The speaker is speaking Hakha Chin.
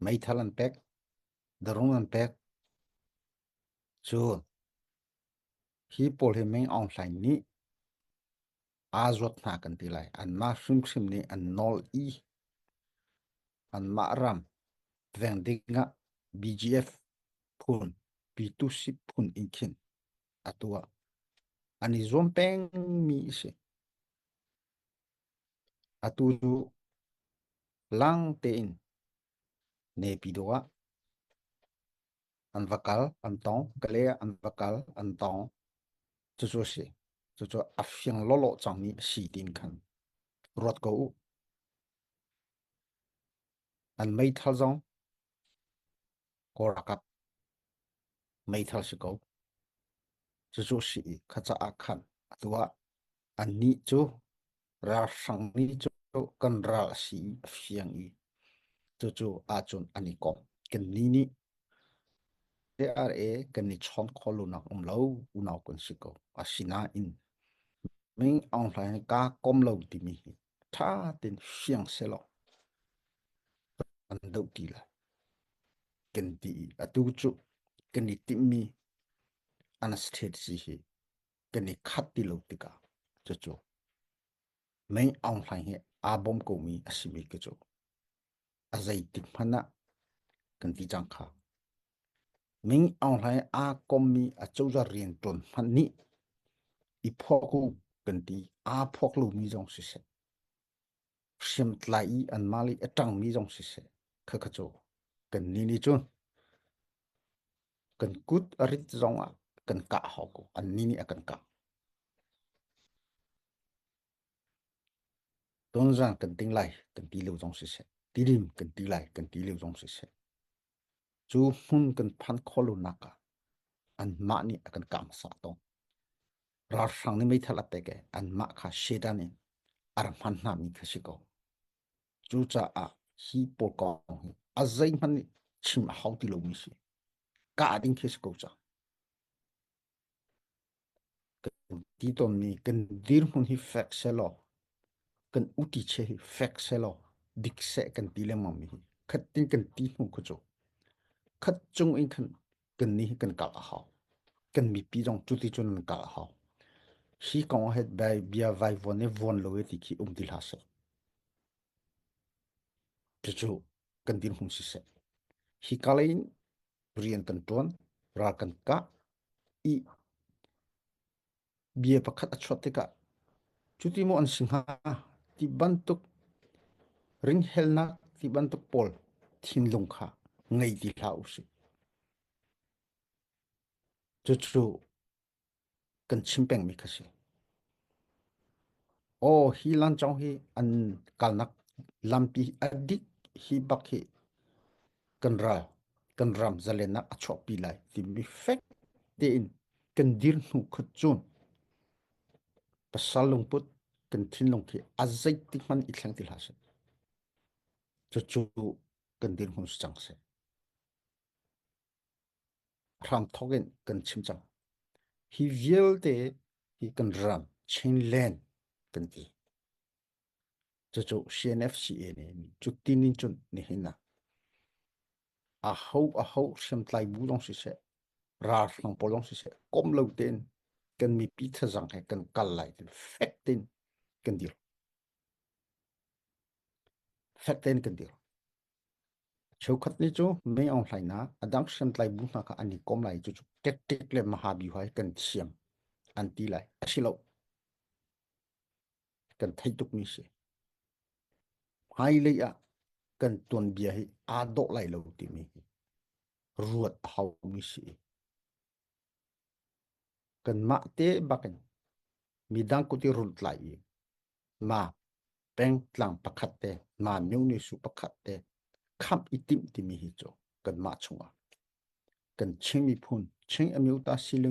Meithal an pek, darung an pek. Cu hi pawl hi Meng Aung Hlaing nih aa zuat hna kan ti lai. Anmah hrimhrim nih an nawl i anmah ram veng ding ah BGF phun, P2C phun in khin atu ah an i zuam pengmi a si. Atu cu lang tein Naypyidaw ah an va kal, an tong, Kale ah an va kal, an tong. Cucu a si. Cucu a fiang lawlaw cangmi a si tiin khan ruat ko u. An meithal zong Kawl ralkap meithal si ko. Cucu a si i kha caah khan atu ah annih cu ralhrang nih cu kan ral a si i a fiang i cucu ahcun an i kom. Kannih nih KRA kan i chawn khawh lonak um lo unau kan si ko. Asinain Ming Aung Hlaing kaa kom lo timi hi ṭha tein fiang sehlaw an doh ti lai. Kan ti i atu cu kan i timhmi an strategy hi kan i khat ti lo tikah cucu Meng Aung Hlaing hi aa bawm komi a simi ka cu a zeitik hmanh ah kan ti cang kha. Ming Aung Hlaing aa kommi a cozah rianṭuan hmanh nih i phuak u kan ti aa phuak lomi zong siseh hriamtlai i anmah lei a ṭangmi zong siseh khakha cu kannih nih cun kan kut a rit zong ah kan kah hau ko annih nih a kan kah. Tonzang kan ting lai kan ti lio zong siseh tilim kan ti lai kan ti lio zong siseh cu hmun kan phan khawh lonak ah anmah nih a kan kah hmasa tawn. Ralhrang nih meithal a pek i anmah kha Satan in a rak hman hna mi kha si ko. Cucaah hi pawl kong hi a zeihmanh nih chim a hau ti lomi si. Kah ding khi si ko cang. Kan ti tawnmi kan dirhmun hi fek selaw kan utiche hi fek selaw dik seh kan ti lengmang mi hi khat tin kan ti hnu khu cu khat cung in khan kan ni hi kan kal a hau. Kan mipi zong cuti cun an kal a hau. Hi kong ah bai bia vai vuan i vuan lo i ti khi um ti hlah seh. Cucu kan dirhmun siseh. Hi ka lei in rian kan ṭuan, ral kan kah i bia pakhat a chuah tikah cuti maw an si hnga ti bantuk ringhelnak ti bantuk pawl thinlung kha ngei ti hlah usih. Cucu kan chim pengmi kha si. Aw hi lancawng hi an kalnak lampi a dik hi bak hi kan ral kan ram zalennak a chuahpi lai timi fek tein kan dir hnu khut cun pasal lungput kan thinlung khi a zeitik hmanh i thleng ti hlah seh. Cucu kan dirhmun si cang seh. Hramthawk in kan chim cang. Hi vialte hi kan ram Chinland kan ti. Cucu CNFCA nih cu tin in cun nihin ah aho aho hriamtlai bu zong siseh, ralhrang pawl zong siseh, kom lo tein kan mipi thazang he kan kal lai tin fek tein kan dir. Fek tein kan dir. Cheukhat nih cu Mei Aung Hlaing hna a dang hriamtlai bu hna kha an i kom lai i cucu tactic le mahabyuha hi kan thiam an ti lai. A si lo. Kan theih tukmi si. Hmailei ah kan tuanbia hi aa dawh lai lo timi hi ruat a haumi si. Kanmah te bakin midang kut i rulh tlai i ma pengtlang pakhat te ma myone su pakhat te khamh i timh timi hi cu kanmah chungah kan Chin miphun Chin Amyota siling.